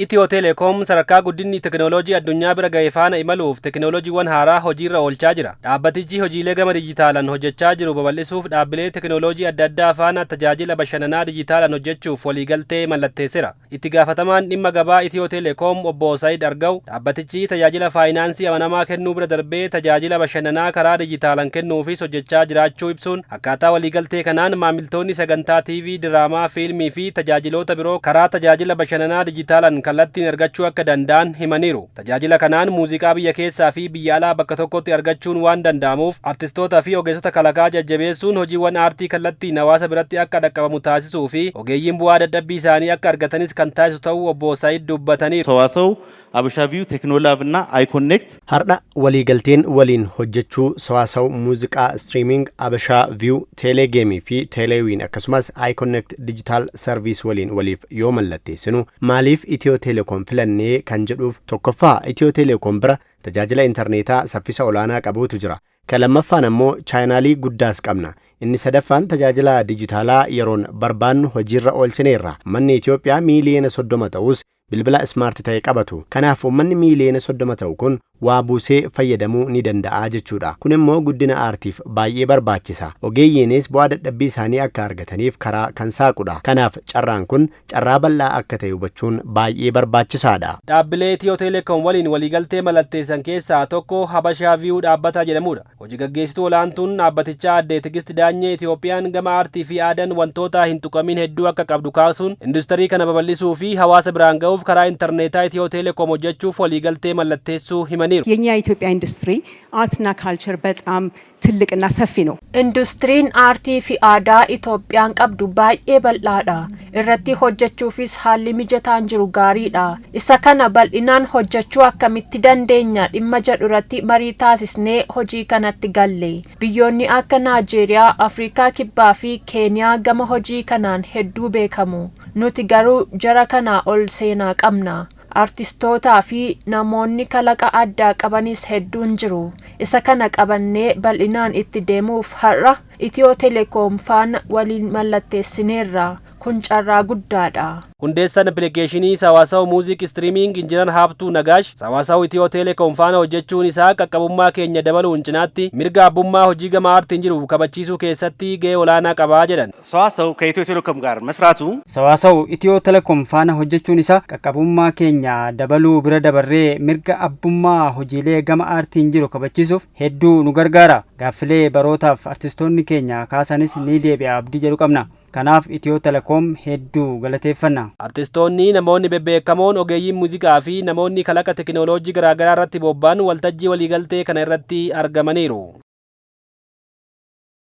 Itiyoo Teleekoom sadarkaa guddinni tekinooloojii addunyaa bira ga'e faana imaluuf tekinooloojiiwwan haaraa hojiirra oolchaa jira. Dhaabbatichi hojiilee gama dijitaalaan hojjechaa jiru babal'isuuf dhaabbilee tekinooloojii adda addaa faana tajaajila bashannanaa dijitaalaan hojjechuuf waliigaltee mallatteesseera. Itti gaafatamaan dhimma gabaa Itiyoo Teleekoom Obbo Saayid Argaw, dhaabbatichi tajaajila faayinaansii amanamaa kennuu bira darbee tajaajila bashannanaa karaa dijitaalaan kennuufis hojjechaa jiraachuu ibsuun, akkaataa waliigaltee kanaan maamiltoonni sagantaa TV, diraamaa, fiilmii fi tajaajiloota biroo karaa tajaajila bashannanaa dijitaalaan kallattiin argachuu akka danda'an himaniiru. Tajaajila kanaan muuziqaa biyya keessaa fi biyya alaa bakka tokkotti argachuun waan danda'amuuf, artistoota fi ogeessota kalaqaa jajjabeessuun hojiiwwan aartii kallattiin hawaasa biratti akka dhaqqabamu taasisuu fi ogeeyyiin bu'aa dadhabbii isaanii akka argatanis kan taasisu ta'uu Obbo Saayid dubbataniiru. ሰዋሰው፣ አበሻ ቪው፣ ቴክኖላብ እና አይኮኔክት Har'a waliigalteen waliin hojjechuu Sawaasaw Muuziqaa Streaming, Abashaa View, Teeleegeemii fi Teeleewiin akkasumas iConnect Digital Service waliin waliif yoo mallatteessinu, maaliif Itiyoo Teleekoom filannee kan jedhuuf, tokkoffaa Itiyoo Teleekoom bira tajaajila intarneetaa saffisa olaanaa qabuutu jira. Kan lammaffaan ammoo chaanaalii guddaas qabna. Inni sadaffaan tajaajila dijitaalaa yeroon barbaannu hojiirra oolchineerra. Manni Itoophiyaa miiliyoona 30 ta'us bilbila smart ta'e qabatu. Kanaaf uummanni miiliyoona 30 ta'u kun waa buusee fayyadamuu ni danda'a jechuudha. Kun immoo guddina aartiif baay'ee barbaachisa. Ogeeyyiinis bu'aa dadhabbii isaanii akka argataniif karaa kan saaqudha. Kanaaf carraan kun carraa bal'aa akka ta'e hubachuun baay'ee barbaachisaadha. Dhaabbilee Itiyoo Teleekoom waliin waliigaltee mallatteessan keessaa tokko Habashaa Viyuu dhaabbata jedhamudha. Hojii gaggeessituu olaantuun dhaabbatichaa Aadde Tigist Daanyee, Itiyoophiyaan gama aartii fi aadaan wantoota hin tuqamin hedduu akka qabdu kaasuun, industirii kana babal'isuu fi hawaasa biraan ga'uuf karaa intarneetaa Itiyoo Teleekoom hojjechuuf waliigaltee mallatteessuu himaniiru. የኛ የኢትዮጵያ ኢንዱስትሪ art ና culture በጣም ትልቅና ሰፊ ነው። Industiriin aartii fi aadaa Itoophiyaan qabdu baay'ee bal'aadha. Irratti hojjechuufis haalli mijataan jiru gaariidha. Isa kana bal'inaan hojjechuu akkamitti dandeenya dhimma jedhu irratti marii taasisnee hojii kanatti galle. Biyyoonni akka Naajeeriyaa, Afrikaa Kibbaa fi Keeniyaa gama hojii kanaan hedduu beekamu. Nuti garuu jara kanaa ol seenaa qabna. Artistootaa fi namoonni kalaqa addaa qabanis hedduun jiru. Isa kana qabannee bal'inaan itti deemuuf har'a Itiyoo Telekoom faana waliin mallatteessineerra. Kun carraa guddaadha. Hundeessaan appilikeeshinii Sawaasaw Music Streaming Injinar Haabtuu Nagaash, Sawaasaw Itiyoo Telekoom faana hojjechuun isaa qaqqabummaa keenya dabaluun cinaatti mirga abbummaa hojii gama aartiin jiru kabachiisuu keessatti gahee olaanaa qabaa jedhan. ሰዋሰው ከኢትዮ ቴሌኮም ጋር መስራቱ Sawaasaw Itiyoo Telekoom faana hojjechuun isaa qaqqabummaa keenya dabaluu bira dabarree mirga abbummaa hojiilee gama aartiin jiru kabachiisuuf hedduu nu gargaara. Gaaffilee barootaaf artistoonni keenya kaasanis ni deebi'a abdii jedhu qabna. Kanaaf Itiyoo Telekoom hedduu galateeffanna. Artistoonni, namoonni bebbeekamoon, ogeeyyiin muuziqaa fi namoonni kalaqa tekinooloojii garaagaraa irratti bobba'an waltajjii waliigaltee kana irratti argamaniiru.